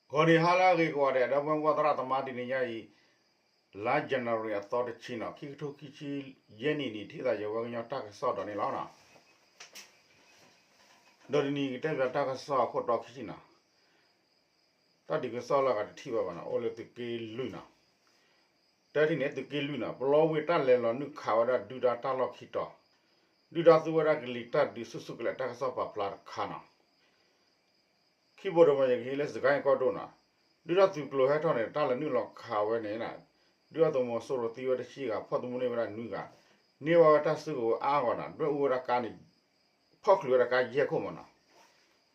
ဂီၤနံၤဟါလၢအဂ့ၤကိးဂၤဒဲး ဒီပုၢ်ဝဲၢ်သရၣ်သမါ တနံၤညါအံၤ လါ January အသီတဆံနီၤ ခံကထိခံဆံယဲၢ်နံၣ်န့ၣ် ထံၣ်သးယဝဲကညီတၢ်ကစီၣ်ဒီးန့ၣ်လီၤနီၤ. ဒီးတနံၤကတဲဘၣ်တၢ်ကစီၣ်အခိၣ်တီခံဆံနီၤ, တၢ်ဒုးကစီၣ်လၢအဂၤတထံၣ်ဘၣ်ဘၣ်နီၤ အိၣ်လၢသုးက့လွံၢ်နီၤ. တထံၣ်န့ၣ် သုးက့လွံၢ်နီၤ ပလီဝ့ၢ်တၢ်လဲၤလီၤနုာ်ခးဝဲဒၣ်ဒုၣ်ဒါတၢ်လီၢ်ခံတီၤ, ဒုၣ်ဒါသူဝဲဒၣ်ကလံၤတၢ်ဒုးဆူၣ်ဆူၣ်ကလဲာ်တၢ်ကစီၣ်ပာ်ဖျါတခါနီၤ. ခံဘိးဒိၣ်မးယကဟ့ၣ်လၢစကဲၣ်ကီၢ်ဒိၣ်နီၤ, ဒုၣ်ဒါသုးကျိၤဟဲထီၣ်န့ၣ် တၢ်လဲၤနုာ်လီၤခးဝဲန့ၣ်, ဒုၣ်ဒါသုးမီၤစိရိၤသံဝဲတဆံဂၤ ဖီၣ်သမူန့ၢ်ဝဲဒၣ်နွံဂၤ, န့ၢ်ဘၣ်ဝဲတၢ်စုကဝဲၤအါအါဂီၢ်နီၤ ဒွဲၣ်အူဝဲဒၣ်ကါန့ၣ်, ဖီၣ်ချုးဝဲဒၣ်ကါယဲၢ်ခိၣ်မးနီၤ.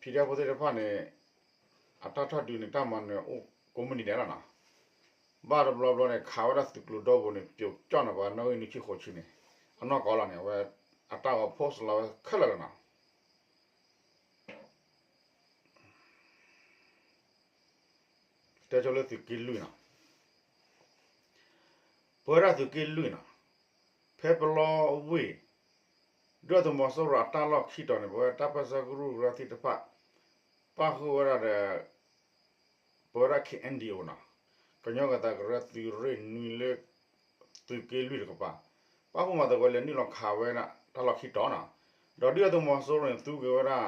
ဖံးဒဲဖိသ့ၣ်တဖၣ်န့ၣ် အတၢ်ထီၣ်ဒုးန့ၣ် တၢ်မၤနၢၤအိၣ်ကိးမုၢ်နံၤဒဲးလီၤနီၤ. ဘၣ်တဘျီဘျီန့ၣ် ခးဝဲဒၣ်သုးကျိၤဒီဘိန့ၣ် ပျိးကၠီၣ်န့ၣ် ပှၤနီၣ်ဂံၢ်နွံဆံဃိးဆံန့ၣ်, အနီၢ်ကီၢ်လီၤန့ၣ် အဝဲအတၢ်ဂီၤ post လီၤဝဲခဲလၢာ်လီၤနီၤ. တဲဆိလၢသုးက့လွံၢ်နီၤ, ပဝဲဒၣ်သုးက့လွံၢ်နီၤ, ဖဲပလီဝ့ၢ် ဒုၣ်ဒါသုးမီၤစိရိၤအတၢ်လီၢ်ခံတီၤန့ၣ် ပဝဲတၢ်ပၢဆှၢကရူၢ်ကရၢသ့ၣ်တဖၣ် ပၣ်ဃုာ်ဝဲဒၣ်ဒီး ပဝဲဒၣ် ခ့ၣ်အဲၣ်ဒံၣ်အိၣ်နီၤ, ကညီကသးကရၢသုးရ့ၣ်နွံလၢ သုးက့လွံၢ်တကပၤ, ပၣ်ဃုာ်မၤသကိးလဲၤနုာ်လီၤခးဝဲဒၣ်တၢ်လီၢ်ခံတီၤနီၤ, ဒီးဒုၣ်ဒါသုးမီၤစိရိၤန့ၣ် သူက့ၤဝဲဒၣ်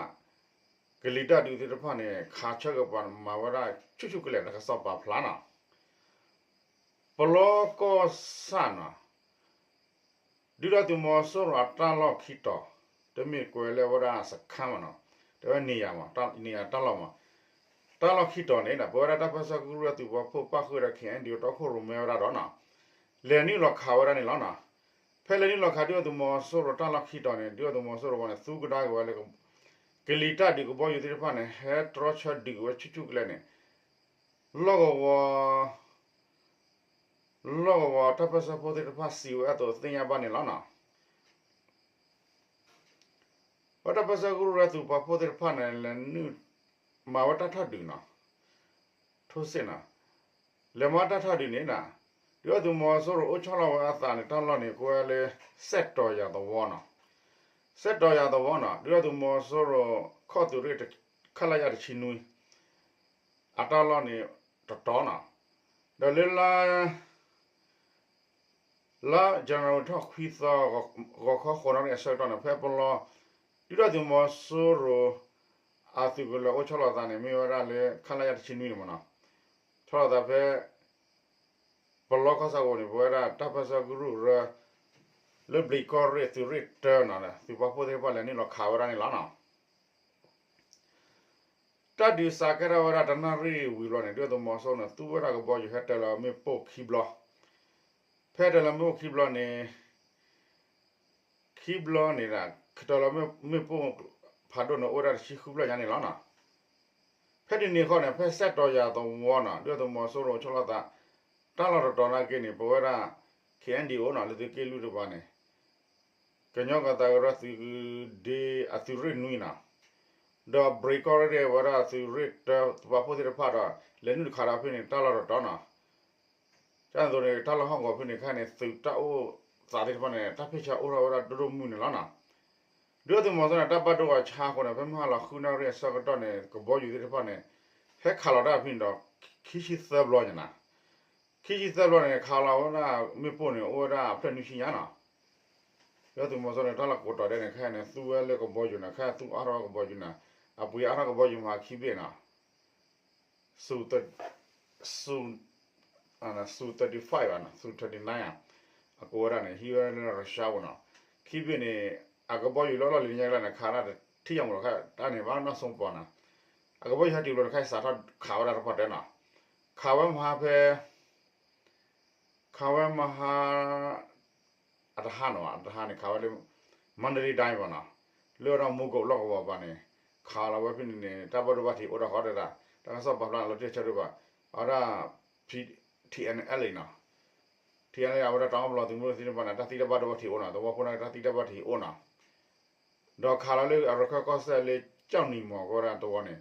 ကလံၤတၢ်ဒုးသ့ၣ်တဖၣ်န့ၣ် ခးဆၢကပၤမၤဝဲဒၣ်ဆူၣ်ဆူၣ်ကလဲာ်တၢ်ကစီၣ်ပာ်ဖျါနီၤ. ပလီကီၢ်ဆၣ်နီၤ ဒုၣ်ဒါသုးမီၤစိရိၤအတၢ်လီၢ်ခံတီၤ, တမ့ၢ်ကွဲးလၢဝဲဒၣ်စခါမးနီၤ, တဲဝဲန့ၣ်ယၤမး, န့ၣ်ယၤတၢ်လီၢ်မး, တၢ်လီၢ်ခံတီၤန့ၣ် ပဝဲဒၣ်တၢ်ပၢဆှၢကရူၢ်သုးပှၤဖိပၣ်ဃုာ်ဒီး ခ့ၣ်အဲၣ်ဒံၣ်အိၣ်တီခိၣ်ရိၣ်မဲဝဲဒၣ်ဒီးနီၤ, လဲၤနုာ်လီၤခးဝဲဒၣ်န့ၣ်လီၤနီၤ. ဖဲလဲၤနုာ်လီၤခးဒုၣ်ဒါသုးမီၤစိရိၤတၢ်လီၢ်ခံတီၤန့ၣ် ဒုၣ်ဒါသုးမီၤစိရိၤဝဲန့ၣ် သူကဒါက့ၤဝဲလၢ ကလံၤတၢ်ဒုးကဘီယူၤသ့ၣ်တဖၣ်န့ၣ် ဟဲတြီဆၢဒုးက့ၤဝဲဆူၣ်ဆူၣ်ကလဲာ်န့ၣ် လီၢ်ကဝီၤ လီၢ်ကဝီၤတၢ်ပၢဆှၢဖိသ့ၣ်တဖၣ်စံးဝဲအသိးသ့ၣ်ညါဘၣ်န့ၣ်လီၤနီၤ. ပတၢ်ပၢဆှၢကရူၢ်သုးပှၤဖိသ့ၣ်တဖၣ်န့ၣ် လဲၤနုာ်မၤဝဲတၢ်ထီၣ်ဒုးနီၤ, ထိၣ်စ့ၣ်နီၤ, လဲၤမၤတၢ်ထီၣ်ဒုးန့ၣ်နီၤ, ဒုၣ်ဒါသုးမီၤစိရိၤအိၣ်ဆီလီၤဝဲအသးန့ၣ် တၢ်လီၢ်န့ၣ် ကိးဝဲလၢ စဲးတီၤယၤသဝီနီၤ, စဲးတီၤယၤသဝီနီၤ, ဒုၣ်ဒါသုးမီၤစိရိၤ ခီၣ်သုးရ့ၣ် ခလရ တဆံနွံ အတၢ်လီၢ်န့ၣ်တတီၤနီၤ, ဒီးလၢလါ လါ January ထီၣ်ခွံသီ ဂီၤခီဃိးနၣ်ရံၣ်အဆၢကတီၢ်န့ၣ် ဖဲပလီ ဒုၣ်ဒါသုးမီၤစိရိၤ အသုးကလၢၤအိၣ်ဆီလီၤသးန့ၣ် မ့ၢ်ဝဲဒၣ်လၢ ခလရ တဆံနွံန့ၣ်မးနီၤ, ဆီလီၤသးဖဲ ပလီကီၢ်ဆၣ်ဝဲန့ၣ် ပဝဲဒၣ်တၢ်ပၢဆှၢကရူၢ်ကရၢ လၢဘျံးကီၢ်ရ့ၣ်သုးရ့ၣ်တၢနီၤ သုးပှၤဖိသ့ၣ်တဖၣ်လဲၤနုာ်လီၤခးဝဲဒၣ်န့ၣ်လီၤနီၤ. တၢ်ဒုးစးကဲထီၣ်ဝဲဒၣ်တနၣ်ရံၣ်ဝံၤဘျီန့ၣ် ဒုၣ်ဒါသုးမီၤစိရိၤန့ၣ် သူဝဲဒၣ်ကဘီယူၤဟဲတၢလီၤမ့ၣ်ပိၢ်ခံဘျီ, ဖဲတၢလီၤမ့ၣ်ပိၢ်ခံဘျီန့ၣ် ခံဘျီန့ၣ် ကတၢၢ်လီၤမ့ၣ်ပိၢ်ဖးဒိၣ်န့ၣ် အိၣ်ဝဲဒၣ်တဆံဃုဖျၢၣ်ညါန့ၣ်လီၤနီၤ. ဖဲတနံၤဃီန့ၣ် ဖဲစဲးတီၤယၤသဝီနီၤ ဒုၣ်ဒါသုးမီၤစိရိၤဆီလီၤသး တၢ်လီၢ်တတီၤနာ်က့န့ၣ် ပဝဲဒၣ် ခ့ၣ်အဲၣ်ဒံၣ်အိၣ်နီၤ လၢသုးက့လွံၢ်တကပၤန့ၣ် ကညီကသးကရၢသုးဒ့အသုးရ့ၣ်နွံနီၤ ဒီးဘျံးကီၢ်ရ့ၣ်ဝဲဒၣ်သုးရ့ၣ်တၢ သုးပှၤဖိသ့ၣ်တဖၣ်ဒီး လဲၤနုာ်တခးဒီးဖဲန့ၣ် တၢ်လီၢ်တတီၤနီၤ ကန့ၣ်အသိးန့ၣ် တၢ်လီၢ်ဟီၣ်ကဝီၤဖဲန့ၣ်ခဲအံၤန့ၣ် သုးတၢ်အိၣ်သးသ့ၣ်တဖၣ်န့ၣ် တၢ်ဖ့ၣ်ဆၢအိၣ်ထီၣ်ဝဲဒၣ်ဒိၣ်ဒိၣ်မုၢ်မုၢ်န့ၣ်လီၤနီၤ. ဒုၣ်ဒါသုးမီၤစိရိၤန့ၣ် တၢ်ဘၣ်ဒိဘၣ်ဆါအဃိန့ၣ် ဖဲမုၢ်ဟါလီၤဃုနၣ်ရံၣ်အဆၢကတီၢ်န့ၣ် ကဘီယူၤသ့ၣ်တဖၣ်န့ၣ် ဟဲခးလီၤတၢ်ဖဲန့ၣ်ဒီး ခံဆံသၢဘျီညါနီၤ. ခံဆံသၢဘျီန့ၣ် ခးလီၤဝဲဒၣ်မ့ၣ်ပိၢ်န့ၣ် အိၣ်ဝဲဒၣ်အဖျၢၣ်နွံဆံညါနီၤ. ဒုၣ်ဒါသုးမီၤစိရိၤန့ၣ် တၢ်လီၢ်ကိးတီၤဒဲးန့ၣ် ခဲအံၤန့ၣ် သူဝဲလၢကဘီယူၤန့ၣ် ခဲအံၤသူအါထီၣ်ဝဲကဘီယူၤန့ၣ် အပှ့ၤအါထီၣ်ကဘီယူၤမးခံဘ့ၣ်နီၤ Su, Su, Su thirty-five ဘၣ်နီၤ Su thirty-nine ဧါ အကိးဝဲဒၣ်န့ၣ် ဟံးဝဲလၢ Russia ပူၤနီၤ. ခံဘ့ၣ်န့ၣ် အကဘီယူၤလၢလီၢ်လံၤညါကလၢန့ၣ် ခးဒၣ်တထံၣ်ယၤမးလီၤ ခါတၢ်န့ၣ် ဘၣ်နီၢ်စိပီၤနီၤ. အကဘီယူၤဟဲတုၤဘျီတခါအံၤ စးထီၣ်ခးဝဲဒၣ်တပှၢ်တၢၢ်နီၤ. ခးဝဲမဟါဖဲ ခးဝဲမဟါ အတဟါနီၤ အတဟါန့ၣ် ခးဝဲလၢ မန္တလေးတိုင်း ဘၣ်နီၤ လၢဝဲဒၣ်မူကိးလီၢ်ကဝီၤပၤန့ၣ် ခးလီၤဝဲဖဲန့ၣ်န့ၣ် တၢ်ဘၣ်ဒိဘၣ်ထံးအိၣ်ဒၣ်ဃီဒၣ် တၢ်ကစီၣ်ပာ်ဖျါန့ၣ်လီၤတံၢ်ဆၢဒိၣ်ဘၣ် အဝဲဒၣ် ထံၣ်အဲၣ်လ်အ့ၣ် နီၤ ထံၣ်အဲၣ်လ်အ့ၣ် အဝဲဒၣ်တၢ်အီၣ်ပလီၢ်သုးမုၢ်သ့ၣ်တဖၣ်န့ၣ် တၢ်သံတၢ်ဘၣ်ဒိဘၣ်ထံးအိၣ်နီၤ သဝီဖိန့ၣ် တၢ်သံတၢ်ဘၣ်ထံးအိၣ်နီၤ ဒီးခးလီၤလၢအရခၢၣ်ကီၢ်စဲၣ်လၢကၠီၣ်နံၤမီၤကီးဒၣ်တဝီန့ၣ်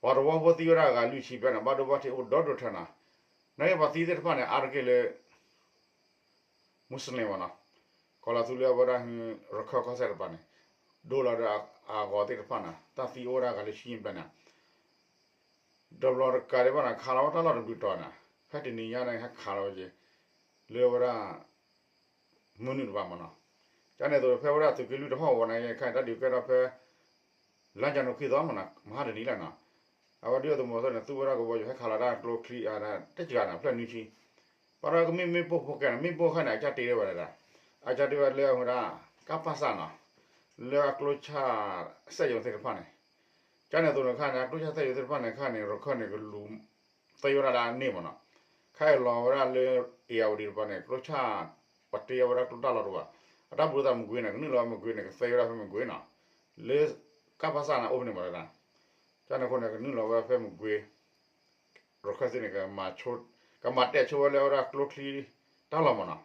ပှၤသဝီဖိသံဝဲဒၣ်အဂၤလွံၢ်ဆံဘျဲၣ်န့ၣ် ဘၣ်ဒိဘၣ်ထံးအိၣ်ဒီဒိၣ်ထၢနီၤ. နာ်က့ပှၤသံသ့ၣ်တဖၣ်န့ၣ် အါတက့ၢ်လၢ မူစလ့ၣ်မီၤနီၤ ကီၢ်လီၤသူလၢအဝဲဒၣ် ရခၢၣ်ကီၢ်စဲၣ်တပၤန့ၣ် ဒိလီၤဒီးအဂီၤသ့ၣ်တဖၣ်နီၤ တၢ်သံအိၣ်ဝဲဒၣ်အဂၤလွံၢ်ဆံဘျဲၣ်န့ၣ် တဘျီတကးဒံးဘၣ်န့ၣ် ခးလီၤဝဲတၢ်လီၢ်တဘျုးတီၤန့ၣ် ဖဲတနံၤညါန့ၣ် ဟဲခးလီၤဝဲက့ၤ လၢဝဲဒၣ် မုၢ်နုာ်တဘၣ်မ့ၢ်နီၤ. ကန့ၣ်အသိး ဖဲဝဲဒၣ်သုးက့လွံၢ်တဟီၣ်ကဝီၤန့ၣ် ခဲအံၤတၢ်ဒုးကဲထီၣ်ဖဲ လါယနူၤခံသီမ့ၢ်နီၤ မဟါတနံၤလီၤနီၤ. အဝဲဒုၣ်ဒါသုးမီၤစိရိၤန့ၣ် သူဝဲဒၣ်ကဘီယူၤ ဟဲခးလီၤတၢ်ကျိချံ တကဂၤန့ၣ် ဖျၢၣ်နွံဆံ ဘၣ်ဒီးကမ့ၢ်မ့ၣ်ပိၢ်ဖိကဲန့ၣ် မ့ၣ်ပိၢ်ခါန့ၣ် အကၢ်တ့ၢ်ဝဲဒၣ် အကၢ်တ့ၢ်ဝဲလၢအဝဲဒၣ် ကပစနီၤ လၢအကျိဆၣ် စက်ရုံသ့ၣ်တဖၣ်န့ၣ် ကန့ၣ်အသိးန့ၣ်ခါန့ၣ် အကျိဆၣ် စက်ရုံသ့ၣ်တဖၣ်န့ၣ် ခါန့ၣ် ရခၢၣ်န့ၣ် ကလူၤ သ့ဝဲဒၣ်လၢအန့ၣ်မ့ၢ်နီၤ. ခဲအံၤလီၤဝဲဒၣ်လၢ အ့ၣ်ယၣ်ဝတံၤတပၤန့ၣ် ကျိဆၣ် ပတ့ၢ်ဝဲဒၣ်ကျိတၢ်လီၢ်တအိၣ်ဘၣ်. အတၢ်ဘူးသးမကွ့ၤန့ၣ် ကနုာ်လီၤဝဲမကွ့ၤန့ၣ် ကသ့ဝဲဒၣ်ဖဲမကွ့ၤနီၤ လၢ ကပစန့ၣ် အိၣ်ဖဲန့ၣ်မ့ၢ်နီၤ. ကန့ၣ်အဃိန့ၣ် ကနုာ်လီၤဝဲဖဲမကွ့ၤ ရခၢၣ်သ့ၣ်န့ၣ် ကမၤတဲာ်ဆိဝဲလၢအဝဲဒၣ်ကျိချံ တၢ်လီၢ်မ့ၢ်နီၤ.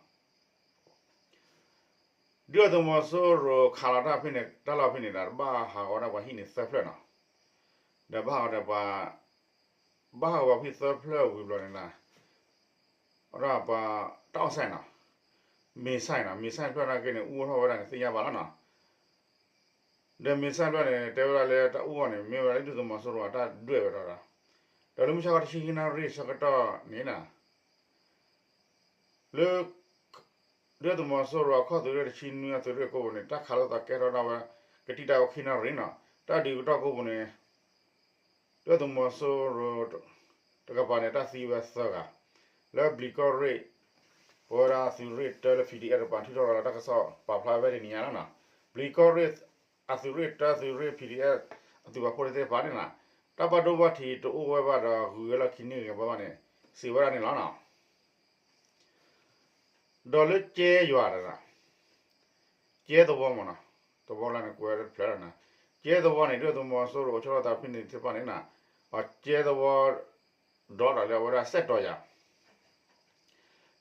ဒုၣ်ဒါသုးမီၤစိရိၤခးလီၤတၢ်ဖဲန့ၣ် တၢ်လီၢ်ဖဲန့ၣ်ဒီး ဘၣ်ဟးဂီၤဝဲဒၣ်ပှၤဟံၣ်န့ၣ်သၢဖျၢၣ်နီၤ. ဒီးဘၣ်ဟးဂီၤဒီးပှၤ ဘၣ်ဟးဂီၤပှၤဖဲသၢဖျၢၣ်ဝံၤဘျီန့ၣ် အဝဲဒၣ်ပှၤ တၢ်အီၣ်ဆဲၣ်နီၤ မ့ၣ်ဆဲၣ်နီၤ မ့ၣ်ဆဲၣ်တဖျၢၣ်နာ်က့န့ၣ် အူအီၣ်ထီၣ်ဝဲဒၣ်န့ၣ် သ့ၣ်ညါဘၣ်လီၤနီၤ. ဒီးမ့ၣ်ဆဲၣ်တဖျၢၣ်န့ၣ် တဲဝဲဒၣ်လၢတၢ်အူအီၣ်န့ၣ် မ့ၢ်ဝဲဒၣ်လၢဒုၣ်ဒါသုးမီၤစိရိၤအတၢ်ဒွဲၣ်ဝဲဒၣ်ဒီး ဒီးလၢမုၢ်ဆါခီတဆံခံနၣ်ရံၣ်ဆၢကတီၢ်န့ၣ်နီၤ လၢ ဒုၣ်ဒါသုးမီၤစိရိၤအခီၣ်သုးရ့ၣ်တဆံနွံအသုးရ့ၣ်ကိးပူၤန့ၣ် တၢ်ခးလိာ်သးကဲထီၣ်ဒၣ်ဝဲ ကတံၢ်တၢ်ဝဲခံနၣ်ရံၣ်နီၤ တၢ်ဒုးကတီၢ်ကိးပူၤန့ၣ် ဒုၣ်ဒါသုးမီၤစိရိၤ တကပၤန့ၣ် တၢ်သံဝဲသၢဂၤ လၢဘျံးကီၢ်ရ့ၣ် ပဝဲဒၣ်သုးရ့ၣ်တၢလၢ ပီၣ်ဒံးအ့ၣ် တပၤ ထုးထီၣ်ရၤလီၤတၢ်ကစီၣ်ပာ်ဖျါဝဲတနံၤညါလီၤနီၤ. ဘျံးကီၢ်ရ့ၣ် အသုးရ့ၣ်တၢ သုးရ့ၣ် ပီၣ်ဒံးအ့ၣ် အသုးပာ်ဖှိၣ်သ့ၣ်တဖၣ်န့ၣ်နီၤ တၢ်ဘၣ်ဒိဘၣ်ထံးတအိၣ်ဝဲဘၣ်ဒီး ဂုၤဝဲလီၢ်ခံန့ၢ်ဂ့ၤဘၣ်ဘၣ်န့ၣ် စံးဝဲဒၣ်န့ၣ်လီၤနီၤ. ဒီးလၢကဲယွၤတဂၤ ကဲသဝီမ့ၢ်နီၤ သဝီလၢန့ၣ်ကွဲးတဖျၢၣ်လီၤနီၤ. ကဲသဝီန့ၣ် ဒုၣ်ဒါသုးမီၤစိရိၤအိၣ်ဆီလီၤသးဖဲန့ၣ်သ့ၣ်တဖၣ်န့ၣ်နီၤ အကဲသဝီ ဒီးတၢ်လၢအဝဲဒၣ်စဲးတီၤယၤ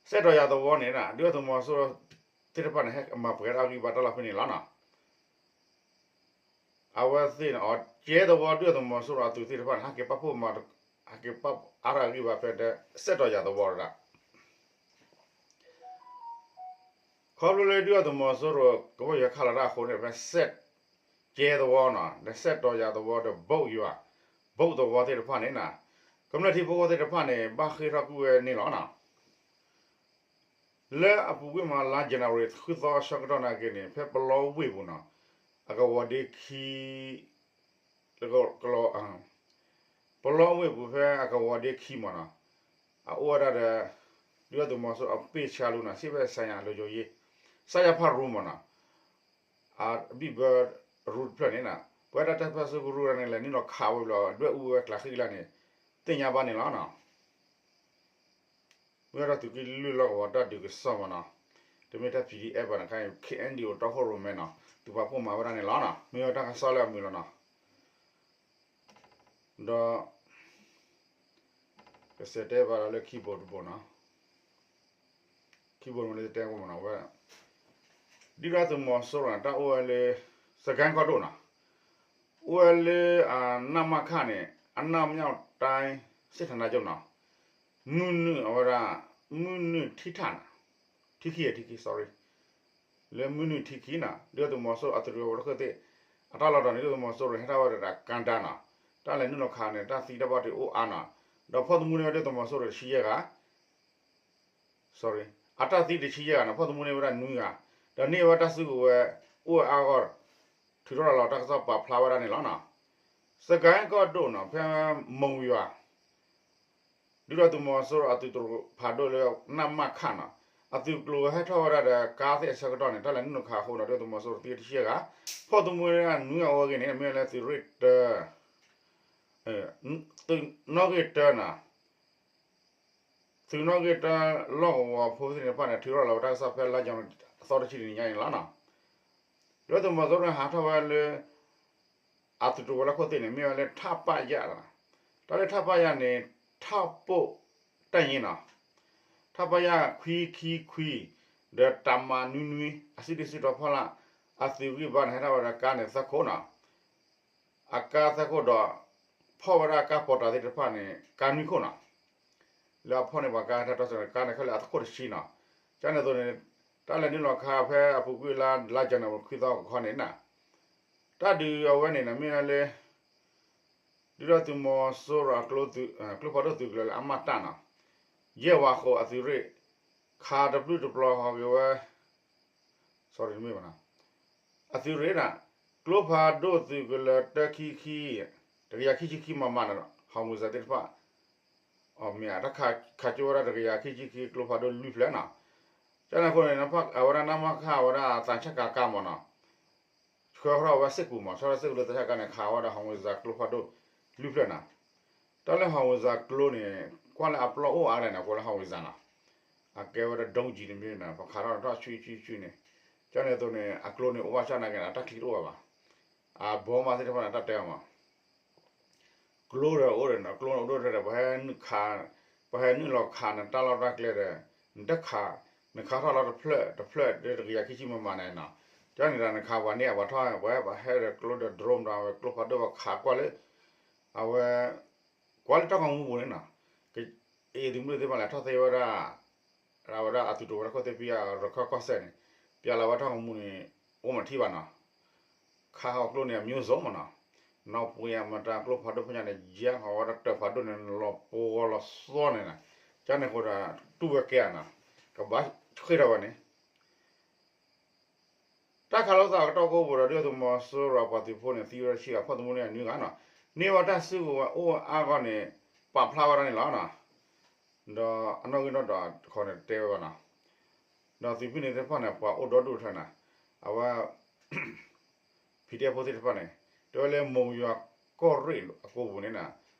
စဲးတီၤယၤသဝီန့ၣ်နီၤ ဒုၣ်ဒါသုးမီၤစိရိၤသ့ၣ်တဖၣ်န့ၣ် ဟဲမၤပှဲၤတၢ်ဂံၢ်ဘါတၢ်လီၢ်ဖဲန့ၣ်လီၤနီၤ. အဝဲသ့ၣ်န့ၣ် အကဲသဝီဒုၣ်ဒါသုးမီၤစိရိၤအသုးသ့ၣ်တဖၣ်န့ၣ် ဟဲက့ၤပာ်ဖှိၣ်မၤ ဟဲက့ၤပာ်အါထီၣ်အဂံၢ်ဘါဖဲဒီး စဲးတီၤယၤသဝီတဒၣ် ခီဖျိလၢဒုၣ်ဒါသုးမီၤစိရိၤ ကဘီယူၤခးလီၤတၢ်အဃိန့ၣ် ဖဲစဲး ကဲသဝီနီၤ ဒီးစဲးတီၤယၤသဝီဒီး ဘိးယွၤ ဘိးသဝီသ့ၣ်တဖၣ်န့ၣ်နီၤ ကမျၢၢ်ထံဖိကီၢ်ဖိသ့ၣ်တဖၣ်န့ၣ် ဘၣ်ဃ့ၢ်ထီၣ်ကွံာ်ဝဲန့ၣ်လီၤနီၤ. လၢအပူၤကွံာ်မး လါယနူၤအါရံၤ ဃုသီဆၢကတီၢ်နာ်က့န့ၣ် ဖဲပလီဝ့ၢ်ပူၤနီၤ အကဝီၤဒ့ခံ ကလီၤ ပလီဝ့ၢ်ပူၤဖဲအကဝီၤဒ့ခံမးနီၤ အအိၣ်ဝဲဒၣ်ဒီး ဒုၣ်ဒါသုးမီၤစိရိၤအပ့ၢ်ဆှါလူနီၤ စံးဝဲ ဆိုင်ရာ လုံခြုံရေး ဆိုင်ရာဖရူမးနီၤ အဘံၣ်ဘၢရူတဖျၢၣ်န့ၣ်နီၤ ပဝဲဒၣ်တၢ်ပၢၢ်ဆၢကရူၢ်န့ၣ် လဲၤနုာ်လီၤခးဝဲဘျီ ဒွဲၣ်အူဝဲကျးဃံကလါန့ၣ် သ့ၣ်ညါဘၣ်န့ၣ်လီၤနီၤ. မ့ၢ်ဝဲဒၣ်သုးက့လွံၢ်လီၢ်ကဝီၤတၢ်ဒုးကစီၣ်မးနီၤ တမ့ၢ်ထဲ ပီၣ်ဒံးအ့ၣ် ဘၣ်န့ၣ်ခါအံၤ ခ့ၣ်အဲၣ်ယူၣ် တီခိၣ်ရိၣ်မဲနီၤ သုးပာ်ဖှိၣ်မၤဝဲဒၣ်န့ၣ်လီၤနီၤ မ့ၢ်ဝဲတၢ်ကစီၣ်လၢအမုာ်လီၤနီၤ ဒီး ကစဲးတဲဘၣ်ဒီးလၢခံဘိတဘိနီၤ ခံဘိန့ၣ်တဲကမနီၤဝဲ ဒုၣ်ဒါသုးမီၤစိရိၤန့ၣ် တၢ်အိၣ်ဝဲလၢ စကဲကီၢ်ဒိၣ်နီၤ အိၣ်ဝဲလၢအနမခန့ၣ် အနမြောက်တိုင်း စစ်ဌာနချုပ်နီၤ မုၢ်နုာ်အဝဲဒၣ် မုၢ်နုာ်ထံထၣ်နီၤ ထံခံ ထံခံ sorry လၢမုၢ်နုာ်ထံခံနီၤ ဒုၣ်ဒါသုးမီၤစိရိၤအသုးရ့ၣ်ဝဲတခီၣ်သ့ၣ် အတၢ်လီၢ်ဒီးန့ၣ် ဒုၣ်ဒါသုးမီၤစိရိၤန့ၣ် ဟဲထီၣ်ဝဲဒၣ်ကၣ်ဒါနီၤ တၢ်လဲၤနုာ်လီၤခးန့ၣ် တၢ်သံတၢ်ဘၣ်တ့အိၣ်အါနီၤ ဒီးဖီၣ်သမူန့ၢ်ဝဲဒုၣ်ဒါသုးမီၤစိရိၤတဆံယဲၢ်ဂၤ sorry အတၢ်သံတဆံယဲၢ်ဂၤနီၤ ဖီၣ်သမူန့ၢ်ဝဲဒၣ်နွံဂၤ ဒီးန့ၢ်ဝဲတၢ်စုကဝဲၤအိၣ်ဝဲအါဂီၢ် ထုးထီၣ်ရၤလီၤတၢ်ကစီၣ်ပာ်ဖျါဝဲဒၣ်န့ၣ်လီၤနီၤ စကဲကီၢ်ဒိၣ်နီၤ ဖဲမိၢ်ယွၤ ဒုၣ်ဒါသုးမီၤစိရိၤအသုးတရူးဖးဒိၣ်လၢ နမခနီၤ အသုးကျိၤဝဲဟဲထီၣ်ဝဲဒၣ်ဒီးကါသ့ၣ်အဆၢကတီၢ်န့ၣ် တၢ်လဲၤနုာ်လီၤခးအဃိဒီး ဒုၣ်ဒါသုးမီၤစိရိၤသံတဆံယဲၢ်ဂၤ ဖီၣ်သမူန့ၢ်ဝဲဒၣ်နွံဂၤအိၣ်ဝဲအဂ့ၢ်န့ၣ် မ့ၢ်ဝဲလၢသုးရ့ၣ်တၢ သုးနီၣ်ဂံၢ်တၢနီၤ သုးနီၣ်ဂံၢ်တၢလီၢ်ကဝီၤဖိသ့ၣ်တဖၣ်န့ၣ် ထုးထီၣ်လီၤဝဲတၢ်ကစီၣ်ဖဲလါယနူၤအါရံၤသီတဆံတနံၤညါန့ၣ်လီၤနီၤ ဒုၣ်ဒါသုးမီၤစိရိၤဟးထီၣ်ဝဲလၢ အသုးတရူးဝဲလၢခိၣ်သ့ၣ်န့ၣ် မ့ၢ်ဝဲလၢထၣ်ပၣ်ယၣ်နီၤ တၢ်လၢထၣ်ပၣ်ယၣ်န့ၣ် ထၣ်ပိၣ်တၢ်ယ့နီၤ ထၣ်ပၣ်ယၣ်ခွံခံခွံ ဒီးတၢ်မၤနွံနွံ အစုဒုၣ်စုတီၤဖီလာ် အသုးဂံၢ်ဘါန့ၣ် ဟဲထီၣ်ဝဲဒၣ်ကါန့ၣ်သၢခိၣ်နီၤ အကါသၢခိၣ်ဒီး ဖီၣ်ဝဲဒၣ်ကါပီးတၢ်သ့ၣ်တဖၣ်န့ၣ် ကါနွံခိၣ်နီၤ လၢအဖီၣ်န့ၢ်ပှၤကါတၢ်တီစၢၤန့ၣ် ကါန့ၣ်ခဲလၢာ်အသခိၣ်တဆံနီၤ ကန့ၣ်အသိးန့ၣ် တၢ်လဲၤနုာ်လီၤခးဖဲအပူၤကွံာ်လါ လါယနူၤအါရံၤခွံသီကခီန့ၣ်နီၤ တၢ်ဒုးအဝဲန့ၣ်နီၤ မ့ၢ်ဝဲလၢ ဒုၣ်ဒါသုးမီၤစိရိၤအကျိဖးဒိၣ်သုးကလၢၤလၢအမတၢ်နီၤ, ယဲၢ်ဝၤဃိးအသုးရ့ၣ် ခးတပျုၢ်တပျီၤဟီက့ၤဝဲ sorry တမ့ၢ်ဘၣ်နီၤ, အသုးရ့ၣ်ဒၣ် ကျိဖးဒိၣ်သုးကလၢၤတၢခံခံ တကယၤခံဆံခံမမနီၤ ဟီၣ်မူစၢ်သ့ၣ်တဖၣ် အမ့ၢ်အတၢ်ခးကၠိဝဲဒၣ် တကယၤခံဆံခံ ကျိဖးဒိၣ်လွံၢ်ဖျၢၣ်နီၤ. ကန့ၣ်အဃိန့ၣ် အဝဲဒၣ်နမခ အဝဲဒၣ်သးဆၣ်ကၤကါမနီၤ ဆှၢထီၣ်ဝဲစ့ၢ်ကီးမး ဆှၢထီၣ်စ့ၢ်ကီးလၢသးဆၣ်ကါန့ၣ် ခးဝဲဒၣ်ဟီၣ်မူစၢ်ကျိဖးဒိၣ်လွံၢ်ဖျၢၣ်နီၤ. တၢ်လၢဟီၣ်မူစၢ်ကျိန့ၣ် ကွၢ်လၢအပျီၢ်အိၣ်အါလဲၣ်န့ၣ် အကိးလၢဟီၣ်မူစၢ်နီၤ. အကဲဝဲဒၣ် ဒုံးကျည် တမ့ၢ်နီၤ ပခးထီၣ်ထီၣ်ဆူဆူဆူန့ၣ်, ကန့ၣ်အသိးန့ၣ် အကျိန့ၣ်အိၣ်ဘၣ်ဆၣ်နာ်က့န့ၣ် အတၢ်ချံတအိၣ်ဘၣ်ဘၣ်. အဘီမးသ့ၣ်တဖၣ်န့ၣ် တၢ်တဲအီၤမး ကျိဒီးအိၣ်ဒီးနီၤ ကျိန့ၣ်အိၣ်ဒိၣ်ထဲဒီး ပဟဲနုာ်ခး, ပဟဲနုာ်လီၤခးနတၢ်လီၢ်တၢ်ကျဲဒီး နတခး, နခးထီၣ်လီၤတဖျၢၣ်တဖျၢၣ်ဒီး တကယၤခံဆံမမန့ၣ်နီၤ. ကန့ၣ်ဒီးနခးပှၤန့ၢ်အပှၤထီၣ် ပှၤဟဲဒီးကျိဒီး drone ဒီး ကျိဖးဒိၣ်ပခးကွၢ်လၢ အဝဲ ကွၢ်လၢတၢ်ကီၢ်မူပူၤန့ၣ်နီၤ, က အ့ၣ်သုးမုၢ်သ့ၣ်တဖၣ်လဲၤထီၣ်သ့ဝဲဒၣ် အဝဲဒၣ်အသုးတဝဲၤတခိၣ်သ့ၣ်ဖဲအရခၢၣ်ကီၢ်စဲၣ်န့ၣ် ပျးလီၤဝဲတၢ်ကီၢ်မူန့ၣ် အိၣ်မးထံၣ်ဘၣ်နီၤ. ခးဟီၣ်ကျိန့ၣ် အမျိုးစုံမးနီၤ, နီၢ်ပှ့ၤအမတၤကျိဖးဒိၣ်ဖိညါန့ၣ် ယါဟီၣ်ဝဲဒၣ်တၢၢ်ဖးဒိၣ်န့ၣ် လီၤပှီၤလီၤသီန့ၣ်နီၤ, ကန့ၣ်အဃိဒီး တူၢ်ဝဲကဲဧါနီၤ, ကဘၣ်ဃ့ၢ်ထီၣ်ဝဲန့ၣ် တၢ်ခးလိာ်သးအကတီၢ်ကိးပူၤဒီး ဒုၣ်ဒါသုးမီၤစိရိၤအပှၤသုးဖိန့ၣ် သံဝဲဒၣ်ဆံဂၤ ဖီၣ်သမူန့ၢ်အနွံဂၤနီၤ, န့ၢ်ဝဲတၢ်စုကဝဲၤအိၣ်အါဂီၢ်န့ၣ် ပာ်ဖျါဝဲဒၣ်န့ၣ်လီၤနီၤ. ဒီးအနီၣ်ဂံၢ်နီၣ်ဒွးတခီန့ၣ်တဲဝဲဘၣ်နီၤ, ဒီးသုးဖံန့ၣ်သ့ၣ်တဖၣ်န့ၣ် ပှၤအိၣ်ဒီဒူၣ်ထဲနီၤ, အဝဲ PDF ဖိသ့ၣ်တဖၣ်န့ၣ် တဲဝဲလၢမိၢ်ယွၤကီၢ်ရ့ၣ်အကိာ်ပူၤန့ၣ်နီၤ,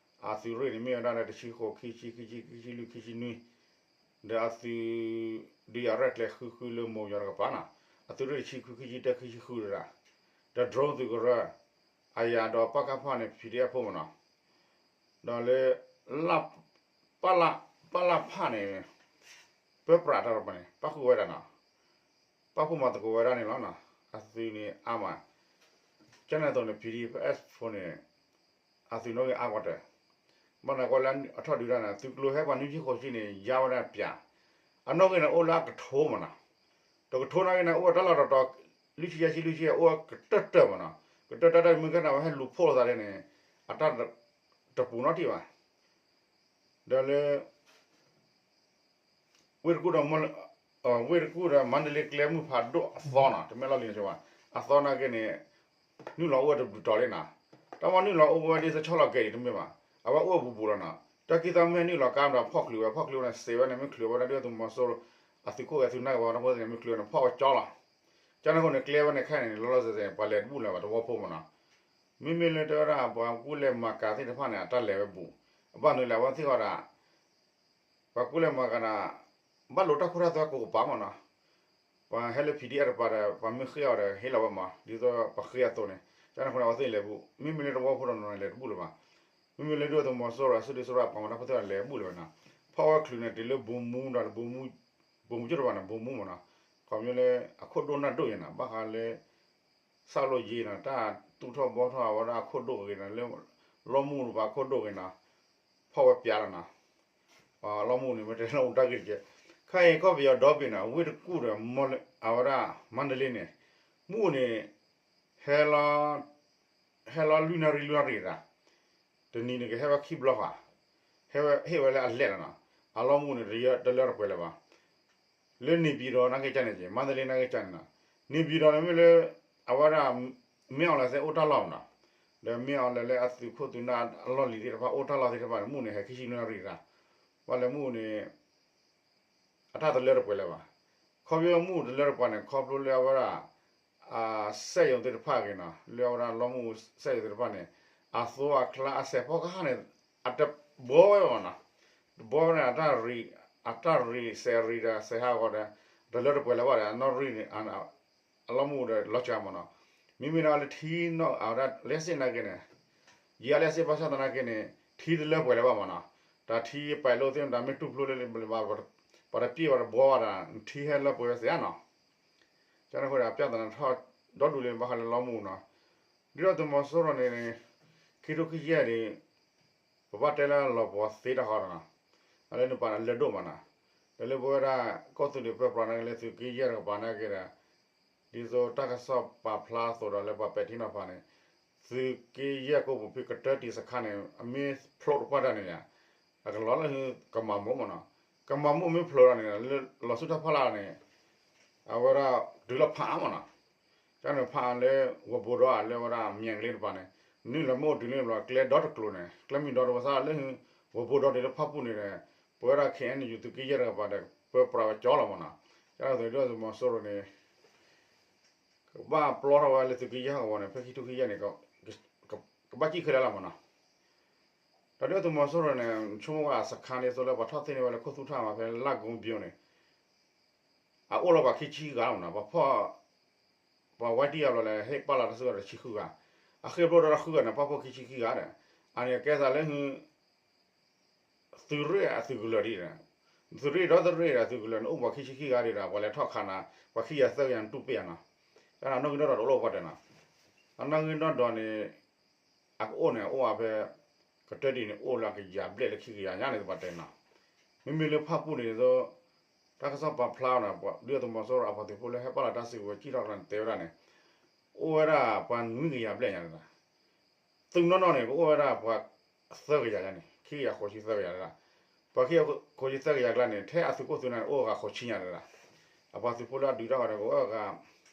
အသုးရ့ၣ်န့ၣ်မ့ၢ်ဝဲဒၣ်လၢတဆံဃိး ခံဆံ ခံဆံ ခံဆံလွံၢ် ခံဆံနွံ, ဒီးအသုး ဒုးယၤရဲၣ်ကျဲၤဃုဃုလၢမိၢ်ယွၤတကပၤနီၤ, အသုးရ့ၣ်တဆံဃု ခံဆံတၢ ခံဆံဃုတဒၣ်, ဒီး drone သုးကရၢ အယၤဒီးပကဖန့ၣ် PDF ဖိမးနီၤ, ဒီးလၢ ပလ ပလဖန့ၣ် ပၢပြးတၢ်တပၤန့ၣ် ပၣ်ဃုာ်ဝဲဒၣ်နီၤ, ပၣ်ဃုာ်မၤသကိးဝဲဒၣ်န့ၣ်လီၤနီၤ, အသုးန့ၣ်အါမး, ကန့ၣ်အသိးန့ၣ် PDF ဖိန့ၣ် အသုးနီၣ်ဂံၢ်အါကီတၢၢ်, ဘၣ်နကွၢ်လၢအထီၣ်ဒုးတၢ်န့ၣ် သုးကျိၤဟဲပှၤနွံဆံဃိးဆံန့ၣ် ယါဝဲဒၣ်ပၠး, အနီၣ်ဂံၢ်န့ၣ်အိၣ်လၢအကထိမးနီၤ, တကထိနာ်က့န့ၣ် အိၣ်တၢ်လီၢ်တတီၤ လွံၢ်ဆံယဲၢ်ဆံလွံၢ်ဆံ အိၣ်ကတၢၢ်တၢၢ်မးနီၤ, ကတၢၢ်တၢၢ်တၢ်မ့ၢ်ကဲန့ၣ် အဝဲဟဲလူၤဖီၣ်လိာ်သးဒ်န့ၣ် အတၢ်တပူၤနီတထံၣ်ဘၣ်, ဒီးလၢ ဝ့ၢ်တကူၣ်ဒီး ဝ့ၢ်တကူၣ်ဒီး မါဒလ့ကျဲမုၢ်ဖးဒိၣ်အသီနီၤ တမ့ၢ်လီၢ်လံၤန့ၣ်ဘၣ်, အသီနာ်က့န့ၣ် နုာ်လီၤအိၣ်ဝဲတဘျုးတီၤလံနီၤ, တၢ်မ့ၢ်နုာ်လီၤအိၣ်ဝဲဒ်သိးဆီလီၤကဲၤဒံးတမ့ၢ်ဘၣ်, အဝဲအိၣ်ဘူးဘူးလီၤနီၤ, တၢ်ကံၢ်သီမ့ၢ်နုာ်လီၤကါဒီးဖီၣ်ချုးဝဲ ဖီၣ်ချုးဝဲန့ၣ် မ့ၢ်ချုးဝဲဒၣ်ဒုၣ်ဒါသုးမီၤစိရိၤ အသုးခိၣ်ဂဲၤသုးနၢ်ဂ့ၤဝဲတၢ်ဖိသ့ၣ်န့ၣ် မ့ၢ်ချုးဝဲန့ၣ် ဖီၣ်ဝဲကၠီလီၤ, ကန့ၣ်အဃိန့ၣ် ကျဲဝဲန့ၣ်ခဲအံၤန့ၣ် လီၤလီၤဆဲးဆဲးန့ၣ် ပှၤလဲၤတဘူၣ်လၢၤဘၣ် သဝီဖိမးနီၤ, မ့မ့ၢ်လၢတဲဝဲဒၣ် ပှၤကူၣ်လဲၤမၤကၤသ့ၣ်တဖၣ်န့ၣ် အတၢ်လဲၤဝဲဘူး, အဘၣ်နုၤလဲၣ် အဝဲသ့ၣ်ဃီဒီး ပှၤကူၣ်လဲၤမၤကၤန့ၣ် ဘၣ်လိာ်တၢ်ခိတၢ်သွဲကိးကပၤမးနီၤ, ပှၤဟဲလၢ PDF တပၤဒီး ပှၤမ့ၢ်ဃ့အီၤဒီး ဟ့ၣ်လီၤဝဲမး ဒ်သိးပဃ့အသိးန့ၣ်, ကန့ၣ်အဃိန့ၣ် အဝဲသ့ၣ်လဲၤဘူး, မ့မ့ၢ်လၢသဝီဖိဒီးန့ၣ် လဲၤတဘူၣ်လၢၤဘၣ်, မ့မ့ၢ်လၢဒုၣ်ဒါသုးမီၤစိရိၤ အစုဒုးစိရိၤအပှၤမၤတၢ်ဖိသ့ၣ်တဖၣ်လဲၤဘူၣ်လၢၤဘၣ်နီၤ, ဖီၣ်ဝဲချုးန့ၣ်တုၤလၢဘိမူဒီး ဘိမူကၠိတပၤန့ၣ် ဘိမူမးနီၤ, ခီဖျိလၢ အခိၣ်ဒိၣ်နၢ်ဒိၣ်ယဲနီၤ ဘၣ်ဃးလၢ စၣ်လိယ့နီၤ တၢ်သူၣ်ထီၣ်ဘှီထီၣ်အဝဲဒၣ်အခိၣ်ဒိၣ်ဂ့ၤနီၤ လၢ လီမူၢ်တပၤအခိၣ်ဒိၣ်ဂ့ၤနီၤ, ဖီၣ်ဝဲပၠးလီၤနီၤ, လီမူၢ်န့ၣ် မ့ၢ်တဲလီမူၢ်တၢ်ဂ့ၢ်တက့ၢ်, ခဲအံၤကီၢ်ပယီၤဒီဘ့ၣ်နီၤ ဝ့ၢ်တကူၣ်ဒီး အဝဲဒၣ် မါဒလ့န့ၣ် မူၢ်န့ၣ် ဟဲလီၤ ဟဲလီၤလွံၢ်နၣ်ရံၣ်လွံၢ်နၣ်ရံၣ်တၢ်, တနံၤန့ၣ်ကဟဲဝဲခံဘျီဃီ, ဟဲဝဲ ဟ့ၣ်ဝဲလၢအလဲၣ်လီၤနီၤ, အလီမူၢ်န့ၣ် တလၢတပှဲၤလၢၤဘၣ် လၢန့ၣ်ပံၤဒီးနာ်က့ကန့ၣ်က့ၤ မါဒလ့နာ်က့ကန့ၣ်နီၤ, န့ၣ်ပံၤဒီးန့ၣ်မ့ၢ်လၢ အဝဲဒၣ် မင်းအောင်လှိုင် သ့ၣ်အိၣ်တၢ်လီၢ်မးနီၤ, ဒီးမင်းအောင်လှိုင်လၢအသုးခိၣ်သုးနၢ်အလီၢ်လံၤသ့ၣ်တဖၣ်အိၣ်တၢ်လီၢ်သ့ၣ်တဖၣ်န့ၣ် မူၢ်န့ၣ် ဟဲခံဆံလွံၢ်နၣ်ရံၣ်တၢ်, ဘၣ်လဲၣ်မူၢ်န့ၣ် အတၢ်တလၢတပှဲၤလၢၤဘၣ်, ခီဖျိမူၢ်တလၢတပှဲၤန့ၣ် ခီဖျိလၢအဝဲဒၣ် အစက်ရုံသ့ၣ်တဖၣ်ဂ့ၤနီၤ လၢအဝဲဒၣ်လီမူၢ်စက်ရုံသ့ၣ်တဖၣ်န့ၣ် အသိအကျါအစဲးဖီကဟၣ်န့ၣ် အတဘှီဝဲဘၣ်နီၤ, တဘှီဝဲန့ၣ် အတၢ်ရံၣ် အတၢ်ရံၣ်စဲးရံၣ်ဒီးစဲးဟးဂီၤဒီး တလၢတပှဲၤလၢၤဘၣ်ဒီး အနီၣ်ရံၣ်န့ၣ် အလီမူၢ်ဒီးလီၤစှၤမးနီၤ, မ့မ့ၢ်လၢထံနီၣ်အဝဲဒၣ်လၢစ့ၣ်နာ်က့န့ၣ် ယဲလၢစ့ၣ်ဘၣ်ဆၣ်သနာ်က့န့ၣ် ထံတလၢပှဲၤလၢၤဘၣ်မးနီၤ, တၢ်ထံပာ်လိာ်သ့ၣ်မတၤမ့ၢ်တူၢ်ဖျိလၢ ပှၤတပျ့ၢ်ဝဲတဘှီဘၣ်ဒီး ထံဟဲလၢပှဲၤဝဲစ့ၢ်ဧါနီၤ, ကန့ၣ်အဃိဒီး အပြဿနာထီၣ်ဒီဒူၣ်လံဘၣ်ဃးလၢလီမူၢ်နီၤ, ဒ်သိးသုးမီၤစိရိၤန့ၣ် ခံထိခံဆံယဲၢ်န့ၣ် ပဘၣ်တဲလၢလီၤပှီၤသ့တၢ်ဃီဒီးနီၤ, အလၢနပၤန့ၣ်လၢဒိၣ်မးနီၤ, ဒီးလၢပဝဲဒၣ်ကီၢ်သူလ့ၤပၢပြးနာ်က့လၢသုးက့ယဲၢ်တကပၤနာ်က့ဒီး ဒ်သိးတၢ်ကစီၣ်ပာ်ဖျါအသိးဒီးလၢပှၤပဲာ်ထံနီၤဖးန့ၣ် သုးက့ယဲၢ်ကိးပူၤဖဲကတၢၢ်တံၢ်စခါန့ၣ် အမ့ၢ်ဖျိးတပှၢ်တၢၢ်န့ၣ် အကလီၤလၢကမၤမိၢ်မ့ၢ်နီၤ, ကမၤမိၢ်မ့ၢ်ဖျိးလီၤန့ၣ် လၢလီၤဆူတၢ်ဖီလာ်န့ၣ် အဝဲဒၣ်တုၤလၢဖးအါမ့ၢ်နီၤ, ကန့ၣ်ဖးအါလၢ ဝဲဘိဒီးလၢဝဲဒၣ်မၠဲၣ်ကလ့တပၤန့ၣ် နုာ်လီၤမ့ၢ်အိၣ်တုၤလၢဘျီ ကျဲဒီတကျိၤန့ၣ် ကျဲမုၢ်ဒီတဝဲသၣ်လၢ ဝဲဘိဒီဒ်လၢဖၣ်ပူၣ်န့ၣ်ဒီး ပဝဲဒၣ် ခ့ၣ်အဲၣ်ယူၣ် သုးက့ယဲၢ်တကပၤဒီး ပပျၢ်ဝဲကၠီလီၤမ့ၢ်နီၤ, ကန့ၣ်သုးဒုၣ်ဒါသုးမီၤစိရိၤန့ၣ် ကဘၣ်ပျီထီၣ်ဝဲလၢသုးက့ယဲၢ်ဟီၣ်ကဝီၤန့ၣ် ဖဲခံထူၣ်ခံယဲၢ်န့ၣ် ကဘၣ်စံၣ်ခဲလၢာ်လီၤမ့ၢ်နီၤ, ဒီးဒုၣ်ဒါသုးမီၤစိရိၤန့ၣ် ဆိကမိၣ်ဝဲအစခါန့ၣ်သိးလၢပှၤထီၣ်သ့ၣ်န့ၢ်ဝဲလၢခိၣ်သူၣ်ထၣ်မးဖဲလၢ်ကိဘိန့ၣ် အအိၣ်လီၤပှၤခံဆံဂၤမ့ၢ်နီၤ, ပှၤဖီၣ် ပှၤဝဲတံၢ်အဘျီလၢဟ့ၣ်ပာ်လီၤတၢ်စုကဝဲၤတဆံဃုဂၤ, အဃ့ၢ်ဖျိဒီးတၢ်ဃုဂၤန့ၣ် ပာ်ဖှိၣ်ခံဆံခံဂၤဒီး အန့ၣ်ကဲသးလၢ သုးရ့ၣ်အသုးကလၢၤဒ်န့ၣ်, သုးရ့ၣ်ဒီးသုးရ့ၣ်ဒီးသုးကလၢၤန့ၣ် အိၣ်ပှၤခံဆံခံဂၤဒံးဒီး ပှၤလဲၤထီၣ်ခးနၤ ပှၤခံကယၤသၢကယၤန့ၣ်တူၢ်ပ့ၢ်ယၤနီၤ, တၢ်နီၣ်ဂံၢ်နီၣ်ဒွးတအိၣ်လၢပှၤတဲနီၤ, အနီၣ်ဂံၢ်နီၣ်ဒွးန့ၣ် အကအိၣ်န့ၣ် အိၣ်ဝဲဖဲ ကတၢၢ်တံၢ်န့ၣ် အိၣ်လၢအကယၤဘျဲၣ်လၢခံကယၤညါန့ၣ် ပှၤတဲနီၤ, မ့မ့ၢ်လၢဖၣ်ပူၣ်န့ၣ်သိး တၢ်ကစီၣ်ပာ်ဖျါအီၤန့ၣ် ဒုၣ်ဒါသုးမီၤစိရိၤအပှၤသုးဖိလၢဟဲပာ်လီၤတၢ်စုကဝဲၤစံၣ်ထီၣ်ကျါန့ၣ် တဲဝဲဒၣ်န့ၣ် အိၣ်ဝဲဒၣ်ပှၤနွံကယၤဘျဲၣ်ညါန့ၣ် သုးနီၢ်နီၢ်န့ၣ် ကအိၣ်ဝဲဒၣ်ပှၤသၢကယၤယါန့ၣ် ခံကယၤဃိးဆံသၢကယၤဒၣ်, ပှၤခံကယၤဃိးဆံသၢကယၤကျါန့ၣ် ထဲအသုးခိၣ်သုးနၢ်န့ၣ် အိၣ်ဂၤဃိးဆံညါဒၣ်, အပှၤသုးဖိလၢအဒုးတၢ်ဂီၤန့ၣ် က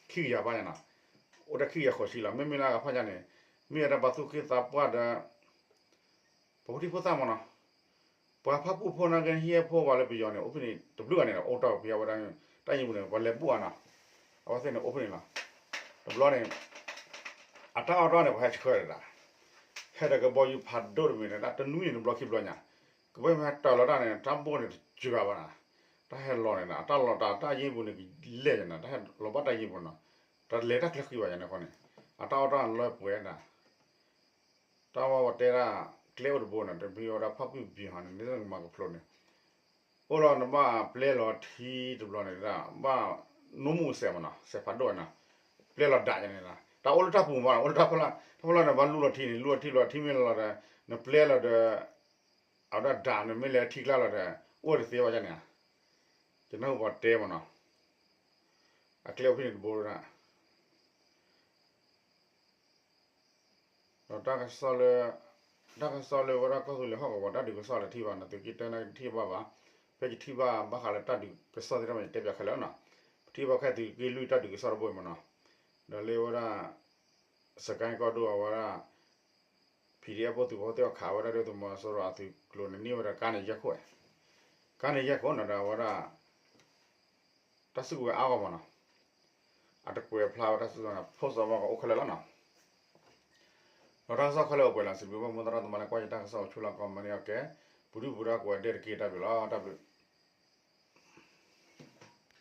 အိၣ်ဂၤခံကယၤဘၣ်ညါနီၤ, အိၣ်ထဲခံကယၤဃိးဆံလီၤ. မ့မ့ၢ်လၢအဂၤဖးညါန့ၣ် မ့ၢ်ဝဲဒၣ်ပှၤသူၣ်က့သးပှၢ်ဒီး ပဖိဒံဖိသၣ်မ့ၢ်နီၤ, ပှၤဖၣ်ပူၣ်ဖိနာ်က့ ဟံၣ်ဖိဝဲလၢပယီၤန့ၣ် အိၣ်ဖဲန့ၣ်တဘျုးဂၤန့ၣ်ဒီး အိၣ်တ့ၢ်ဖဲအဝဲဒၣ် တၢ်ယံၤပူၤန့ၣ် ပှၤလဲၤဘူၣ်အါနီၤ, အဝဲသ့ၣ်န့ၣ်အိၣ်ဖဲန့ၣ်လီၤ. တဘျီန့ၣ် အတၢ်အီၣ်တၢ်အီန့ၣ် ပှၤဟဲဆှၢဒၣ်, ဟဲဒီးကဘီယူၤဖးဒိၣ်တမံၤန့ၣ် တၢ်တနွံန့ၣ်တဘျီခံဘျီညါ, ကဘီယူၤဟဲတၢ်လီၤတၢ်န့ၣ် တၢ်ဘိၣ်န့ၣ်တစှၤဘၣ်နီၤ, တၢ်ဟဲလီၤန့ၣ်ဒီး အတၢ်လီၤတၢ်တၢ်ယံၤပူၤန့ၣ်ကလဲၣ်ယါနီၤ, တၢ်ဟဲလီၤဘၣ်တၢ်ယံၤပူၤနီၤ, တၢ်လဲၤတၢ်ကျဲဃံဘၣ်ယါန့ၣ်အဃိန့ၣ် အတၢ်အီၣ်တၢ်အီလီၤပှဲၤဒၣ် တၢ်ဝဲပတဲဒၣ် ကျဲအိၣ်တဘိန့ၣ် တမ့ၢ်ဝဲဒၣ်ဖၣ်ပူၣ်ဘံဟီန့ၣ် မ့ၢ်မၤကဖျိန့ၣ် အိၣ်လီၤနဘၣ်ပျဲလီၤထံတဘျီန့ၣ်ဒၣ် ဘၣ်နိမူစဲးမ့ၢ်နီၤ စဲးဖးဒိၣ်နီၤ ပျဲလီၤဒၣ်ယါန့ၣ်လီၤ. တၢ်အိၣ်လၢတၢ်ပူၤမ့ၢ်နီၤ အိၣ်လၢတၢ်ဖီလာ် တၢ်ဖီလာ်န့ၣ် ဘၣ်လူလီၤထံန့ၣ် လူလီၤထံလီၤထံမ့ၢ်လီၤဒီး နပျဲလီၤဒီး အဝဲဒၣ်ဒၣ်န့ၣ်မ့ၢ်လဲၤထံကျါလီၤဒီး အိၣ်တသ့ဘၣ်ယါန့ၣ်ဧါ. ယနၢ်ဟူပှၤတဲမ့ၢ်နီၤ အကျဲအိၣ်ဖဲန့ၣ်တဘိဒၣ် ဒီးတၢ်ကစီၣ်လၢ တၢ်ကစီၣ်လၢဝဲဒၣ်ကီၢ်သူလ့ၤဟီၣ်ကဝီၤတၢ်ဒုးကစီၣ်လၢထံၣ်ဘၣ်န့ၣ် သုးက့တၢ်န့ၣ်တထံၣ်ဘၣ်ဘၣ်. ဖဲယထံၣ်ဘၣ်ဘၣ်ဃးလၢတၢ်ဒုးကစီၣ်သ့ၣ်တဖၣ်န့ၣ် တဲပၠးခဲလၢာ်နီၤ. ပထံၣ်ဘၣ်ခဲသုးက့လွံၢ်တၢ်ဒုးကစီၣ်တဘိမ့ၢ်နီၤ. ဒီးလၢဝဲဒၣ် စကဲကီၢ်ဒိၣ်အဝဲဒၣ် PDF ဖိသုးဖိသ့ၣ်တဖၣ်ခးဝဲဒၣ်ဒီးသုးမီၤစိရိၤအသုးကျိၤန့ၣ် န့ၢ်ဝဲဒၣ်ကါန့ၣ်ယဲၢ်ခိၣ်, ကါန့ၣ်ယဲၢ်ခိၣ်နီၤဒီးအဝဲဒၣ် တၢ်စုကဝဲၤအါဂီၢ်မ့ၢ်နီၤ, အတကွဲးဖျါဝဲတၢ်စုကဝဲၤန့ၣ် ဖိစီၤဝါကအိၣ်ခဲလၢာ်လီၤနီၤ. ဒီးတၢ်ကစီၣ်ခဲလၢာ်အိၣ်ပှဲၤလီၤ စံးဘျုးဘၣ်မိၢ်သရၣ်သမါလၢကွၢ်ယတၢ်ကစီၣ်အိၣ်ဆူၣ်လီၤ comment န့ၢ်အီၤကဲ, ပူၤဒုၣ်ပူၤဒါကိးဂၤဒဲးတက့ၢ် တၢ်ဘျုးလီၤ တၢ်ဘျုး.